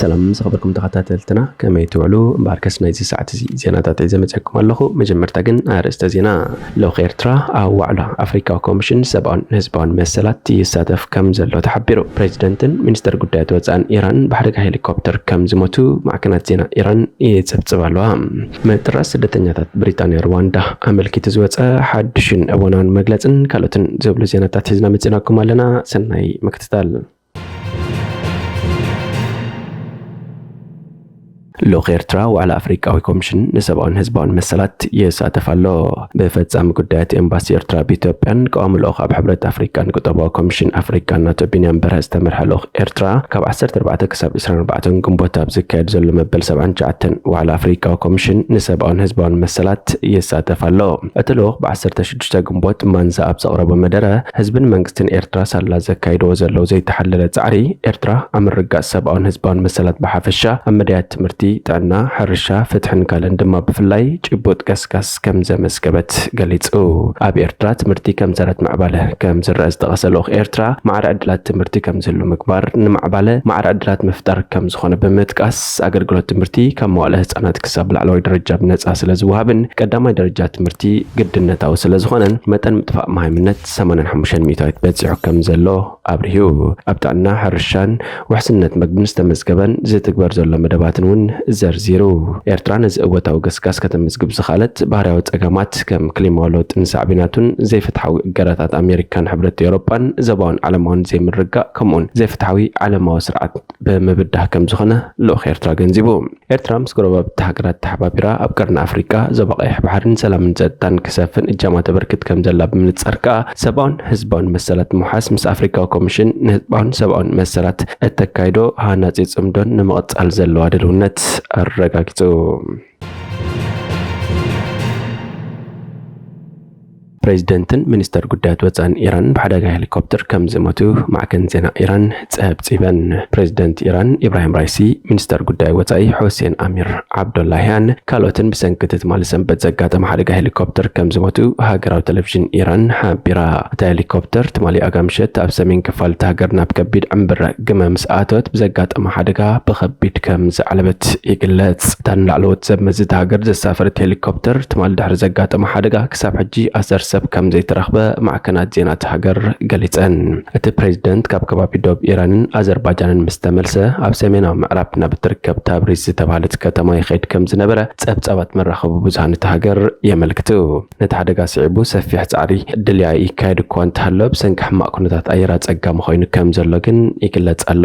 ሰላም ዝኸበርኩም ተኸታተልትና፣ ከመይ ትውዕሉ? እምበኣርከስ ናይዚ ሰዓት እዚ ዜናታት ሒዘ መፅኣኩም ኣለኹ። መጀመርታ ግን ኣርእስተ ዜና። ልኡኽ ኤርትራ ኣብ ዋዕላ ኣፍሪካዊ ኮሚሽን ሰብኣውን ህዝባውን መሰላት ይሳተፍ ከም ዘሎ ተሓቢሩ። ፕሬዚደንትን ሚኒስተር ጉዳያት ወፃእን ኢራን ብሓደጋ ሄሊኮፕተር ከም ዝሞቱ ማዕከናት ዜና ኢራን ይፅብፅብ ኣለዋ። ምጥራዝ ስደተኛታት ብሪጣንያ ሩዋንዳ ኣመልኪቱ ዝወፀ ሓድሽን እዋናውን መግለፅን ካልኦትን ዝብሉ ዜናታት ሒዝና መፂናኩም ኣለና። ሰናይ ምክትታል። ልኡኽ ኤርትራ ዋዕላ ኣፍሪቃዊ ኮሚሽን ንሰብኣውን ህዝባውን መሰላት ይሳተፍ ኣሎ። ብፈጻሚ ጉዳያት ኤምባሲ ኤርትራ ኣብ ኢትዮጵያን ቀዋሚ ልኡኽ ኣብ ሕብረት ኣፍሪቃን ቁጠባዊ ኮሚሽን ኣፍሪቃን ኣቶ ቢንያም በርሀ ዝተመርሐ ልኡኽ ኤርትራ ካብ ዓሰርተ ኣርባዕተ ክሳብ ዕስራን ኣርባዕተን ግንቦት ኣብ ዝካየድ ዘሎ መበል ሰብዓን ትሽዓተን ዋዕላ ኣፍሪቃዊ ኮሚሽን ንሰብኣውን ህዝባውን መሰላት ይሳተፍ ኣሎ። እቲ ልኡኽ ብዓሰርተ ሽዱሽተ ግንቦት ማንዛ ኣብ ዘቕረቦ መደረ፣ ህዝብን መንግስትን ኤርትራ ሳላ ዘካይድዎ ዘለዉ ዘይተሓለለ ጻዕሪ፣ ኤርትራ ኣብ ምርግጋጽ ሰብኣውን ህዝባውን መሰላት ብሓፈሻ፣ ኣብ መዳያት ትምህርቲ፣ ጥዕና፣ ሕርሻ፣ ፍትሕን ካልእን ድማ ብፍላይ ጭቡጥ ገስጋስ ከም ዘመዝገበት ገሊጹ። ኣብ ኤርትራ ትምህርቲ ከም ሰረት ምዕባለ ከም ዝረአ ዝጠቐሰ ልኡኽ ኤርትራ፣ ማዕረ ዕድላት ትምህርቲ ከም ዝህሉ ምግባር፣ ንምዕባለ ማዕረ ዕድላት ምፍጣር ከም ዝኾነ ብምጥቃስ፣ ኣገልግሎት ትምህርቲ ካብ መዋእለ ህጻናት ክሳብ ላዕለዋይ ደረጃ ብነጻ ስለ ዝወሃብን ቀዳማይ ደረጃ ትምህርቲ ግድነታዊ ስለ ዝኾነን መጠን ምጥፋእ መሃይምነት ሰማንያን ሓሙሽተን ሚእታዊት በጺሑ ከም ዘሎ ኣብሪሁ። ኣብ ጥዕና፣ ሕርሻን ውሕስነት መግብን ዝተመዝገበን ዝትግበር ዘሎ መደባትን እውን ዘርዚሩ። ኤርትራ ነዚ እወታዊ ገስጋስ ከተመዝግብ ዝኸኣለት ባህርያዊ ጸገማት ከም ክሊማዊ ለውጥን ሳዕቤናቱን፣ ዘይፍትሓዊ እገዳታት ኣሜሪካን ሕብረት ኤውሮጳን፣ ዞባውን ዓለማውን ዘይምርግጋእ ከምኡውን ዘይፍትሓዊ ዓለማዊ ስርዓት ብምብዳህ ከም ዝኾነ ልኡኽ ኤርትራ ገንዚቡ። ኤርትራ ምስ ጎረባብቲ ሃገራት ተሓባቢራ ኣብ ቀርኒ ኣፍሪቃ፣ ዞባ ቀይሕ ባሕርን ሰላምን ጸጥታን ክሰፍን እጃማ ተበርክት ከም ዘላ ብምንጻር ከኣ፣ ሰብኣውን ህዝባውን መሰላት ምውሓስ ምስ ኣፍሪቃዊ ኮሚሽን ንህዝባውን ሰብኣውን መሰላት እተካይዶ ሃናጺ ጽምዶን ንምቕጻል ዘለዋ ድልውነት ኣረጋጊጹ። ፕሬዚደንትን ሚኒስተር ጉዳያት ወጻእን ኢራን ብሓደጋ ሄሊኮፕተር ከም ዝሞቱ ማዕከን ዜና ኢራን ጸብጺበን። ፕሬዚደንት ኢራን ኢብራሂም ራይሲ፣ ሚኒስተር ጉዳይ ወጻኢ ሑሴን ኣሚር ዓብዶላሂያን ካልኦትን ብሰንኪ እቲ ትማሊ ሰንበት ዘጋጠመ ሓደጋ ሄሊኮፕተር ከም ዝሞቱ ሃገራዊ ቴሌቪዥን ኢራን ሓቢራ። እታ ሄሊኮፕተር ትማሊ ኣጋ ምሸት ኣብ ሰሜን ክፋል እታ ሃገር ናብ ከቢድ ዕምብረ ግመ ምስ ኣተወት ብዘጋጠመ ሓደጋ ብኸቢድ ከም ዝዓለበት ይግለጽ። እታ ንላዕለዎት ሰብ መዚ እታ ሃገር ዘሳፈረት ሄሊኮፕተር ትማሊ ድሕሪ ዘጋጠመ ሓደጋ ክሳብ ሕጂ ኣሰር ሰብ ከም ዘይተረኽበ ማዕከናት ዜና እታ ሃገር ገሊጸን። እቲ ፕሬዚደንት ካብ ከባቢ ዶብ ኢራንን ኣዘርባጃንን ምስ ተመልሰ ኣብ ሰሜናዊ ምዕራብ ናብ እትርከብ ታብሪዝ ዝተባህለት ከተማ ይኸይድ ከም ዝነበረ ጸብጻባት መራኸቢ ብዙሃን እታ ሃገር የመልክቱ። ነቲ ሓደጋ ስዒቡ ሰፊሕ ጻዕሪ ድልያ ይካየድ እኳ እንተሃሎ፣ ብሰንኪ ሕማቕ ኩነታት ኣየር ኣጸጋሚ ኮይኑ ከም ዘሎ ግን ይግለጽ ኣሎ።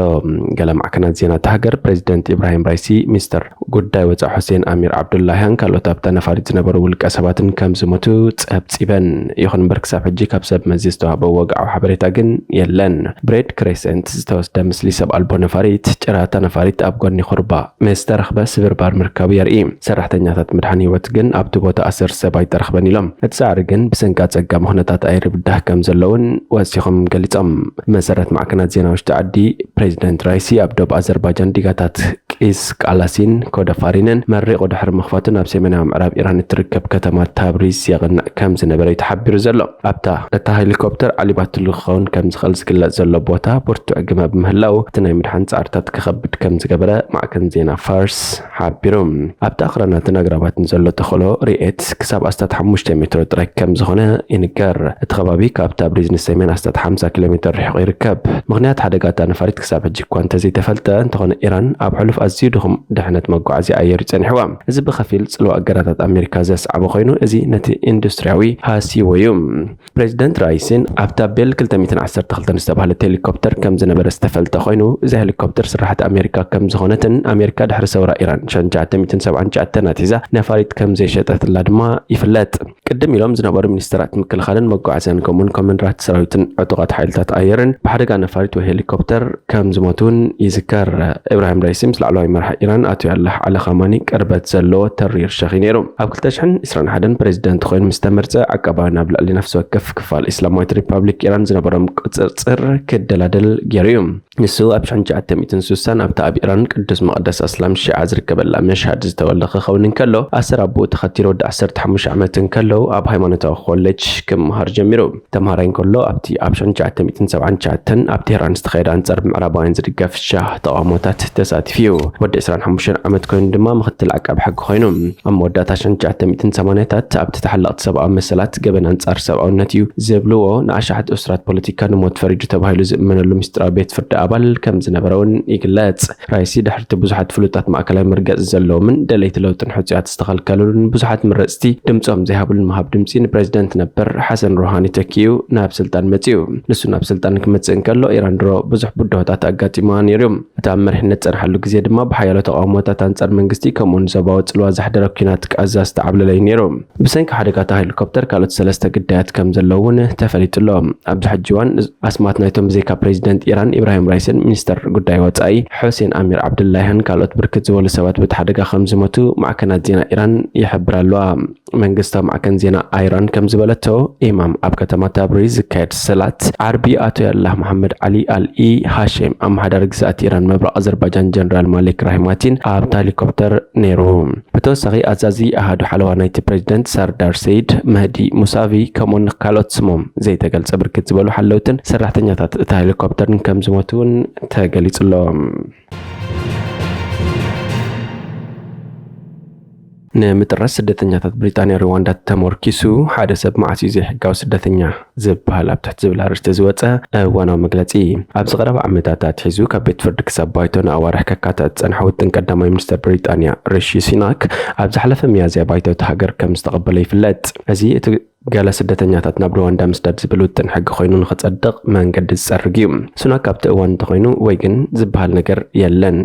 ገለ ማዕከናት ዜና እታ ሃገር፣ ፕሬዚደንት ኢብራሂም ራይሲ፣ ሚኒስተር ጉዳይ ወጻኢ ሑሴን ኣሚር ዓብዱላሂያን ካልኦት ኣብታ ነፋሪት ዝነበሩ ውልቀ ሰባትን ከም ዝሞቱ ጸብጺበን። ይኹን እምበር፣ ክሳብ ሕጂ ካብ ሰብ መዚ ዝተዋህበ ወግዓዊ ሓበሬታ ግን የለን። ብሬድ ክሬሰንት ዝተወስደ ምስሊ ሰብ ኣልቦ ነፋሪት፣ ጭራ እታ ነፋሪት ኣብ ጎኒ ኩርባ ምስ ተረኽበ ስብርባር ምርካቡ የርኢ። ሰራሕተኛታት ምድሓን ህይወት ግን ኣብቲ ቦታ ኣሰር ሰብ ኣይተረኽበን ኢሎም። እቲ ጻዕሪ ግን ብሰንኪ ኣጸጋሚ ኩነታት ኣየር ይብዳህ ከም ዘሎ እውን ወሲኾም ገሊጾም። ብመሰረት ማዕከናት ዜና ውሽጢ ዓዲ፣ ፕሬዚደንት ራይሲ ኣብ ዶብ ኣዘርባጃን ዲጋታት ቂስ ቃላሲን ኮደፋሪንን መሪቑ ድሕሪ ምኽፋቱ ናብ ሰሜናዊ ምዕራብ ኢራን እትርከብ ከተማ ታብሪዝ የቕንዕ ከም ዝነበረ እዩ ተሓቢሩ ዘሎ። ኣብታ እታ ሄሊኮፕተር ዓሊባትሉ ክኸውን ከም ዝኽእል ዝግለጽ ዘሎ ቦታ ብርቱዕ ግመ ብምህላው፣ እቲ ናይ ምድሓን ጻዕርታት ክኸብድ ከም ዝገበረ ማዕከን ዜና ፋርስ ሓቢሩ። ኣብቲ ኣኽራናትን ኣግራባትን ዘሎ ተኽሎ ሪኤት ክሳብ ኣስታት ሓሙሽተ ሜትሮ ጥራይ ከም ዝኾነ ይንገር። እቲ ከባቢ ካብ ታብሪዝ ንሰሜን ኣስታት ሓምሳ ኪሎ ሜትር ርሒቑ ይርከብ። ምኽንያት ሓደጋ እታ ነፋሪት ክሳብ ሕጂ እኳ እንተዘይተፈልጠ፣ እንተኾነ ኢራን ኣብ ሕሉፍ ኣዝዩ ድኹም ድሕነት መጓዓዝያ ኣየር እዩ ጸኒሕዋ። እዚ ብኸፊል ጽልዋ እገዳታት ኣሜሪካ ዘስዓበ ኮይኑ፣ እዚ ነቲ ኢንዱስትሪያዊ ሃስይዎ እዩ። ፕሬዚደንት ራይሲን ኣብታ ቤል ክልተ ሚእትን ዓሰርተ ክልተን ዝተባህለት ሄሊኮፕተር ከም ዝነበረ ዝተፈልጠ ኮይኑ፣ እዛ ሄሊኮፕተር ስራሕቲ ኣሜሪካ ከም ዝኾነትን ኣሜሪካ ድሕሪ ሰውራ ኢራን ሸንቻተ ሚእትን ሰብዓን ትሽዓተን ኣትሒዛ ነፋሪት ከም ዘይሸጠትላ ድማ ይፍለጥ። ቅድም ኢሎም ዝነበሩ ሚኒስተራት ምክልኻልን መጓዓዝያን ከምኡውን ኮመንደራት ሰራዊትን ዕጡቓት ሓይልታት ኣየርን ብሓደጋ ነፋሪት ወይ ሄሊኮፕተር ከም ዝሞቱ እውን ይዝከር። ኢብራሂም ራይሲ ምስ ላዕለዋይ መራሒ ኢራን ኣያቶላህ ዓሊ ኻማኒ ቅርበት ዘለዎ ተሪር ሸኺ ነይሩ። ኣብ ክልተ ሽሕን ዕስራን ሓደን ፕሬዚደንት ኮይኑ ምስ ተመርጸ፣ ዓቃባውያን ኣብ ልዕሊ ነፍሲ ወከፍ ክፋል እስላማዊት ሪፓብሊክ ኢራን ዝነበሮም ቁጽጽር ክደላደል ገይሩ እዩ። ንሱ ኣብ ሽሕን ትሽዓተ ሚእትን ስሳን ኣብታ ኣብ ኢራን ቅዱስ መቕደስ ኣስላም ሺዓ ዝርከበላ መሽሃድ ዝተወለኸ ክኸውን እንከሎ፣ ኣሰር ኣቦኡ ተኸቲሉ ወዲ ዓሰርተ ሓሙሽተ ዓመት እንከሎ ኣብ ሃይማኖታዊ ኮሌጅ ክመሃር ጀሚሩ። ተምሃራይ እንከሎ ኣብቲ ኣብ ሽሕን ትሽዓተ ሚእትን ሰብዓን ትሽዓተን ኣብ ቴህራን ዝተኻየደ ኣንጻር ምዕራባውያን ዝድገፍ ሻህ ተቓውሞታት ተሳቲፉ እዩ። ወዲ ዕስራን ሓሙሽተን ዓመት ኮይኑ ድማ ምኽትል ዓቃቢ ሕጊ ኮይኑ። ኣብ መወዳእታ ሽሕን ትሽዓተ ሚእትን ሰማንያታት ኣብቲ ተሓለቕቲ ሰብኣዊ መሰላት ገበን ኣንጻር ሰብኣውነት እዩ ዝብልዎ ንኣሽሓት እሱራት ፖለቲካ ንሞት ፈሪዱ ተባሂሉ ዝእመነሉ ምስጢራዊ ቤት ፍርዲ ኣባል ከም ዝነበረ እውን ይግለጽ። ራይሲ ድሕርቲ ብዙሓት ፍሉጣት ማእከላይ መርገጺ ዘለዎምን ደለይቲ ለውጥን ሕጹያት ዝተኸልከሉን ብዙሓት መረጽቲ ድምጾም ዘይሃብሉን ምሃብ ድምጺ ንፕሬዚደንት ነበር ሓሰን ሩሃኒ ተኪኡ ናብ ስልጣን መጺኡ። ንሱ ናብ ስልጣን ክመጽእ እንከሎ ኢራን ድሮ ብዙሕ ብድሆታት ኣጋጢምዋ ነይሩ እዩ። እቲ ኣብ መሪሕነት ጸንሓሉ ግዜ ድማ ብሓያሎ ተቓውሞታት ኣንጻር መንግስቲ ከምኡውን ዞባዊ ጽልዋ ዘሕደረ ኲናት ቃዛ ዝተዓብለለ እዩ ነይሩ። ብሰንኪ ሓደጋታት ሄሊኮፕተር ካልኦት ሰለስተ ግዳያት ከም ዘለዉ እውን ተፈሊጡ ኣሎ። ኣብዚ ሕጂ እዋን ኣስማት ናይቶም ብዘይካ ፕሬዚደንት ኢራን ኢብራሂም ራይስን ሚኒስተር ጉዳይ ወጻኢ ሑሴን ኣሚር ዓብድላሂን ካልኦት ብርክት ዝበሉ ሰባት በቲ ሓደጋ ከም ዝሞቱ ማዕከናት ዜና ኢራን ይሕብራ ኣለዋ። መንግስታዊ ማዕከን ዜና ኢራን ከም ዝበለቶ፣ ኢማም ኣብ ከተማ ታብሪዝ ዝካየድ ሰላት ዓርቢ ኣቶ ያላህ መሓመድ ዓሊ ኣልኢ ሃሼም ኣመሓዳሪ ግዝኣት ኢራን ምብራቕ ኣዘርባጃን ጀነራል ማሊክ ራሂማቲን ኣብታ ሄሊኮፕተር ነይሩ። ብተወሳኺ ኣዛዚ ኣሃዱ ሓለዋ ናይቲ ፕሬዚደንት ሳርዳር ሰይድ መህዲ ሙሳቪ ከምኡውን ካልኦት ስሞም ዘይተገልጸ ብርክት ዝበሉ ሓለውትን ሰራሕተኛታት እታ ሄሊኮፕተርን ከም ዝሞቱ እውን ተገሊጹ ኣሎ። ንምጥራዝ ስደተኛታት ብሪጣንያ ሩዋንዳ ተመርኪሱ ሓደ ሰብ መዓስ እዩ ዘይሕጋዊ ስደተኛ ዝበሃል ኣብ ትሕቲ ዝብል ኣርእስቲ ዝወጸ እዋናዊ መግለጺ። ኣብዚ ቀረባ ዓመታት ኣትሒዙ ካብ ቤት ፍርዲ ክሳብ ባይቶ ንኣዋርሕ ከካትዕ ዝጸንሐ ውጥን ቀዳማይ ሚኒስተር ብሪጣንያ ሪሺ ሲናክ ኣብ ዝሓለፈ ሚያዝያ ባይቶ እቲ ሃገር ከም ዝተቐበለ ይፍለጥ። እዚ እቲ ገለ ስደተኛታት ናብ ሩዋንዳ ምስዳድ ዝብል ውጥን ሕጊ ኮይኑ ንኽጸድቕ መንገዲ ዝጸርግ እዩ። ሱናክ ኣብቲ እዋን እንተኾይኑ ወይ ግን ዝበሃል ነገር የለን።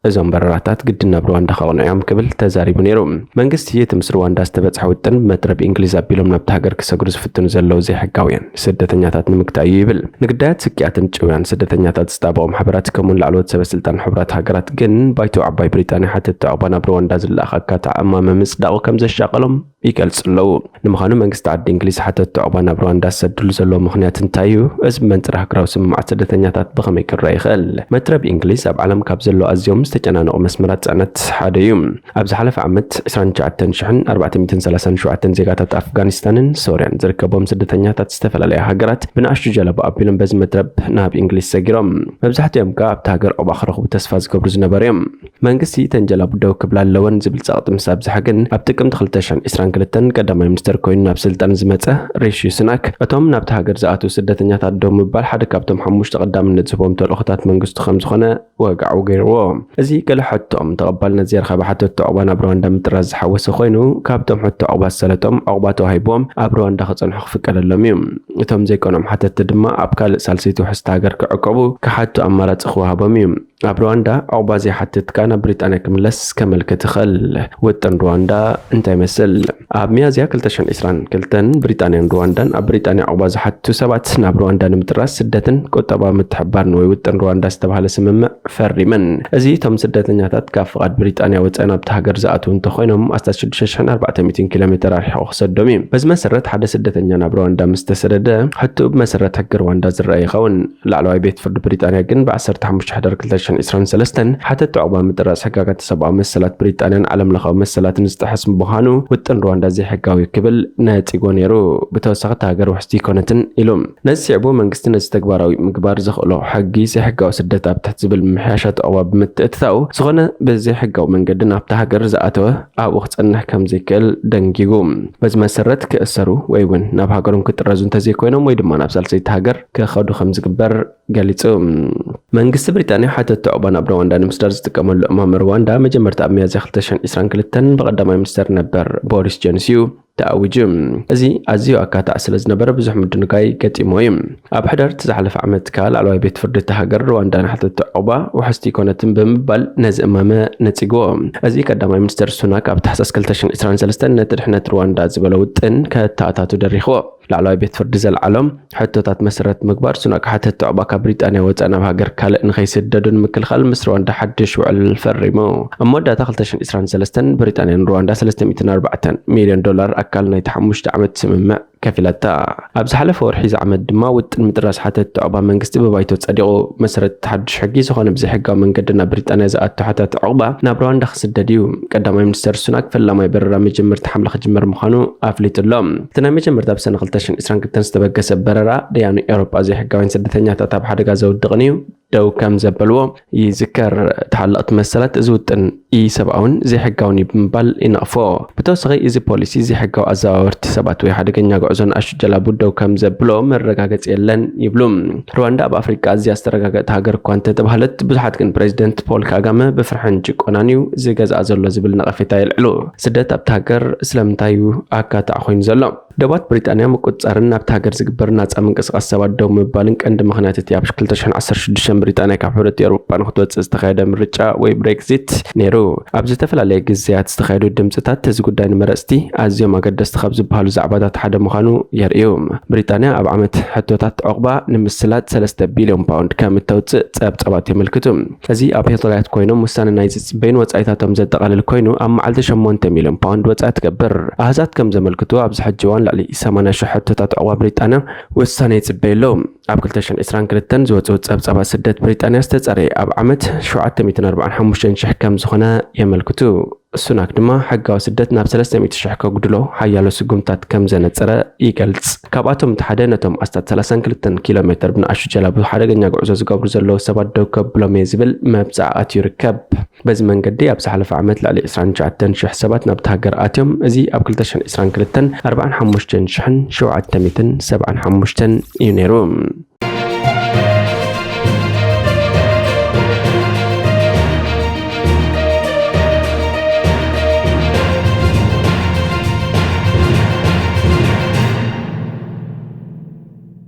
እዞም በረራታት ግድን ናብ ሩዋንዳ ከቕንዑ እዮም ክብል ተዛሪቡ ነይሩ። መንግስቲ እቲ ምስ ሩዋንዳ ዝተበጽሐ ውጥን ብመትረብ እንግሊዝ ኣቢሎም ናብቲ ሃገር ክሰግሩ ዝፍትኑ ዘለዉ ዘይሕጋውያን ስደተኛታት ንምግታእ እዩ ይብል። ንግዳያት ስቅያትን ጭውያን ስደተኛታት ዝጣበቑ ማሕበራት ከምኡውን ላዕለዎት ሰበ ስልጣን ሕቡራት ሃገራት ግን ባይቶ ዓባይ ብሪጣንያ ሓተትቲ ዑቕባ ናብ ሩዋንዳ ዝለኣኽ ኣካታዕ እማመ ምጽዳቑ ከም ዘሻቐሎም ይገልጹ ኣለዉ። ንምዃኑ መንግስቲ ዓዲ እንግሊዝ ሓተትቲ ዑቕባ ናብ ሩዋንዳ ዝሰድሉ ዘሎ ምኽንያት እንታይ እዩ? እዚ ብመንጽር ሃገራዊ ስምምዓት ስደተኛታት ብኸመይ ክረአ ይኽእል? መትረብ እንግሊዝ ኣብ ዓለም ካብ ዘለዉ ኣዝዮም ዝተጨናነቑ መስመራት ጽዕነት ሓደ እዩ። ኣብ ዝሓለፈ ዓመት ዕስራን ትሽዓተ ሽሕን ኣርባዕተ ሚእትን ሰላሳን ሸውዓተን ዜጋታት ኣፍጋኒስታንን ሶርያን ዝርከቦም ስደተኛታት ዝተፈላለያ ሃገራት ብንኣሽቱ ጀላቡ ኣቢሎም በዚ መትረብ ናብ እንግሊዝ ሰጊሮም። መብዛሕትኦም ከኣ ኣብቲ ሃገር ዑቕባ ክረኽቡ ተስፋ ዝገብሩ ዝነበሩ እዮም። መንግስቲ እተን ጀላቡ ደው ክብላ ኣለወን ዝብል ጸቕጢ ምስ ኣብዝሐ ግን፣ ኣብ ጥቅምቲ ክልተ ሽሕን ዕስራን ክልተን ቀዳማይ ሚኒስተር ኮይኑ ናብ ስልጣን ዝመጸ ሪሺ ሱናክ፣ እቶም ናብቲ ሃገር ዝኣትዉ ስደተኛታት ደው ምባል ሓደ ካብቶም ሓሙሽተ ቀዳምነት ዝህቦም ተልእኾታት መንግስቱ ከም ዝኾነ ወግዓዊ ገይርዎ። እዚ ገለ ሕቶኦም ተቐባልነት ዘይረኸበ ሓተትቲ ዑቕባ ናብ ሩዋንዳ ምጥራዝ ዝሓወሰ ኮይኑ፣ ካብቶም ሕቶ ዑቕባ ዝሰለጦም ዑቕባ ተዋሂብዎም ኣብ ሩዋንዳ ክጸንሑ ክፍቀደሎም እዩ። እቶም ዘይቀንዖም ሓተትቲ ድማ ኣብ ካልእ ሳልሰይቲ ውሕስቲ ሃገር ክዕቀቡ ክሓቱ ኣማራጺ ክወሃቦም እዩ። ኣብ ሩዋንዳ ዑቕባ ዘይሓትት ከኣ ናብ ብሪጣንያ ክምለስ ከመልክት ይኽእል። ውጥን ሩዋንዳ እንታይ ይመስል? ኣብ ሚያዝያ ክልተ ሽሕን ዕስራን ክልተን ብሪጣንያን ሩዋንዳን ኣብ ብሪጣንያ ዑቕባ ዝሓቱ ሰባት ናብ ሩዋንዳ ንምጥራዝ ስደትን ቁጠባዊ ምትሕብባርን ወይ ውጥን ሩዋንዳ ዝተባህለ ስምምዕ ፈሪመን። እዚ እቶም ስደተኛታት ካብ ፍቓድ ብሪጣንያ ወጻኢ ናብቲ ሃገር ዝኣትዉ እንተኾይኖም ኣስታት ሽዱሽተ ሽሕን ኣርባዕተ ሚእትን ኪሎ ሜተር ኣርሒቑ ክሰዶም እዩ። በዚ መሰረት ሓደ ስደተኛ ናብ ሩዋንዳ ምስ ተሰደደ ሕቶኡ ብመሰረት ሕጊ ሩዋንዳ ዝረአ ይኸውን። ላዕለዋይ ቤት ፍርዲ ብሪጣንያ ግን ብ ዓሰርተ ሓሙሽተ ሕዳር ክልተ ሽሕን ዕስራን ሰለስተን ሓተት ዑቕባ ምጥራዝ ሕጋጋት ሰብኣዊ መሰላት ብሪጣንያን ዓለም ለኻዊ መሰላትን ዝጥሕስ ምዃኑ ውጥን ሩዋንዳ ዘይሕጋዊ ክብል ነጺጎ ነይሩ። ብተወሳኺ እታ ሃገር ውሕስቲ ኣይኮነትን ኢሉ። ነዚ ስዒቡ መንግስቲ ነዚ ተግባራዊ ምግባር ዘኽእሎ ሕጊ ዘይሕጋዊ ስደት ኣብ ትሕቲ ዝብል ምምሕያሻት ዑቕባ ብምትእትታው ዝኾነ ብዘይሕጋዊ መንገዲ ናብታ ሃገር ዝኣተወ ኣብኡ ክጸንሕ ከም ዘይክእል ደንጊጉ። በዚ መሰረት ክእሰሩ ወይ እውን ናብ ሃገሮም ክጥረዙ እንተዘይኮይኖም ወይ ድማ ናብ ሳልሰይቲ ሃገር ክኸዱ ከም ዝግበር ገሊጹ። መንግስቲ ብሪጣንያ ሓተቲ ዑቕባ ናብ ሩዋንዳ ንምስዳር ዝጥቀመሉ እማመ ሩዋንዳ መጀመርታ ኣብ ሚያዝያ ክልተ ሽሕን ዕስራን ክልተን ብቐዳማይ ሚኒስተር ነበር ቦሪስ ጆንስን እዩ ተኣዊጁ። እዚ ኣዝዩ ኣካታዒ ስለ ዝነበረ ብዙሕ ምድንጋይ ገጢሞ እዩ። ኣብ ሕዳር እቲ ዝሓለፈ ዓመት ከኣ ላዕለዋይ ቤት ፍርዲ እታ ሃገር ሩዋንዳ ንሓተቲ ዑቕባ ውሕስቲ ኣይኮነትን ብምባል ነዚ እማመ ነጺግዎ። እዚ ቀዳማይ ሚኒስተር ሱናክ ኣብ ታሕሳስ ክልተ ሽሕን ዕስራን ሰለስተን ነቲ ድሕነት ሩዋንዳ ዝበሎ ውጥን ከተኣታቱ ደሪኽዎ። ላዕለዋይ ቤት ፍርዲ ዘልዓሎም ሕቶታት መሰረት ምግባር ሱናክ ሓተቲ ዑቕባ ካብ ብሪጣንያ ወጻኢ ናብ ሃገር ካልእ ንኸይስደዱ ንምክልኻል ምስ ሩዋንዳ ሓድሽ ውዕል ፈሪሙ። ኣብ መወዳእታ ክልተ ሽሕን ዕስራን ሰለስተን ብሪጣንያን ሩዋንዳ ሰለስተ ሚእትን ኣርባዕተን ሚልዮን ዶላር ኣካል ናይቲ ሓሙሽተ ዓመት ስምምዕ ከፊላታ። ኣብ ዝሓለፈ ወርሒ እዚ ዓመት ድማ ውጥን ምጥራዝ ሓተት ዑቕባ መንግስቲ ብባይቶ ጸዲቑ። መሰረት ሓድሽ ሕጊ ዝኾነ ብዘይሕጋዊ መንገዲ ናብ ብሪጣንያ ዝኣቱ ሓተት ዑቕባ ናብ ሩዋንዳ ክስደድ እዩ። ቀዳማይ ሚኒስተር ሱናክ ፈላማይ በረራ መጀመርቲ ሓምለ ክጅመር ምዃኑ ኣፍሊጡ ኣሎ። እቲ ናይ መጀመርታ ኣብ ሰነ ክልተ ሽሕን ዕስራን ክልተን ዝተበገሰ በረራ ደያኑ ኤውሮጳ ዘይሕጋውያን ስደተኛታት ኣብ ሓደጋ ዘውድቕን እዩ ደው ከም ዘበልዎ ይዝከር። ተሓለቕቲ መሰላት እዚ ውጥን ኢ-ሰብኣውን ዘይሕጋውን እዩ ብምባል ይነቕፎ። ብተወሳኺ እዚ ፖሊሲ ዘይሕጋዊ ኣዘዋወርቲ ሰባት ወይ ሓደገኛ ጉዕዞ ንኣሽቱ ጀላቡ ደው ከም ዘብሎ መረጋገጺ የለን ይብሉ። ሩዋንዳ ኣብ ኣፍሪቃ ኣዝያ ዝተረጋገእት ሃገር እኳ እንተተባህለት፣ ብዙሓት ግን ፕሬዚደንት ፖል ካጋመ ብፍርሕን ጭቆናን እዩ ዝገዝኣ ዘሎ ዝብል ነቐፌታ የልዕሉ። ስደት ኣብቲ ሃገር ስለምንታይ እዩ ኣካታዕ ኮይኑ ዘሎ? ደባት ብሪጣንያ ምቁጽጻርን ናብቲ ሃገር ዝግበር ናጻ ምንቅስቓስ ሰባት ደው ምባልን ቀንዲ ምኽንያት እቲ ኣብ ክልተ ሽሕን ዓሰርተ ሽዱሽተን ብሪጣንያ ካብ ሕብረት ኤውሮጳ ንክትወጽእ ዝተኻየደ ምርጫ ወይ ብሬክዚት ነይሩ። ኣብ ዝተፈላለየ ግዜያት ዝተኻየዱ ድምጽታት እዚ ጉዳይ ንመረጽቲ ኣዝዮም ኣገደስቲ ካብ ዝበሃሉ ዛዕባታት ሓደ ምዃኑ የርእዩ። ብሪጣንያ ኣብ ዓመት ሕቶታት ዑቕባ ንምስላጥ ሰለስተ ቢልዮን ፓውንድ ከም እተውጽእ ጸብጻባት የመልክቱ። እዚ ኣብ ሆቴላት ኮይኖም ውሳነ ናይ ዝጽበዩን ወጻኢታቶም ዘጠቓልል ኮይኑ፣ ኣብ መዓልቲ ሸሞንተ ሚልዮን ፓውንድ ወጻኢ ትገብር። ኣሃዛት ከም ዘመልክቱ፣ ኣብዚ ሕጂ እዋን ልዕሊ ሰማንያ ሽሕ ሕቶታት ዑቕባ ብሪጣንያ ውሳነ ይጽበዩ ኣለዉ። ኣብ ክልተ ሽሕን ዕስራን ክልተን ዝወጹ ጸብጻባት ስደት ብሪጣንያ ዝተጸረየ ኣብ ዓመት ሸውዓተ ሚእትን ኣርባዓን ሓሙሽተን ሽሕ ከም ዝኾነ የመልክቱ። ሱናክ ድማ ሕጋዊ ስደት ናብ ሰለስተ ሚእቲ ሽሕ ከጉድሎ ሓያሎ ስጉምታት ከም ዘነጸረ ይገልጽ። ካብኣቶም እቲ ሓደ ነቶም ኣስታት ሰላሳን ክልተን ኪሎ ሜትር ብንኣሽቱ ጀላቡ ሓደገኛ ጉዕዞ ዝገብሩ ዘለዉ ሰባት ደው ከብሎም እየ ዝብል መብጽዓ ኣትዩ ይርከብ። በዚ መንገዲ ኣብ ዝሓለፈ ዓመት ልዕሊ ዕስራን ትሽዓተን ሽሕ ሰባት ናብቲ ሃገር ኣትዮም። እዚ ኣብ ክልተ ሽሕን ዕስራን ክልተን ኣርባዓን ሓሙሽተን ሽሕን ሸውዓተ ሚእትን ሰብዓን ሓሙሽተን እዩ ነይሩ።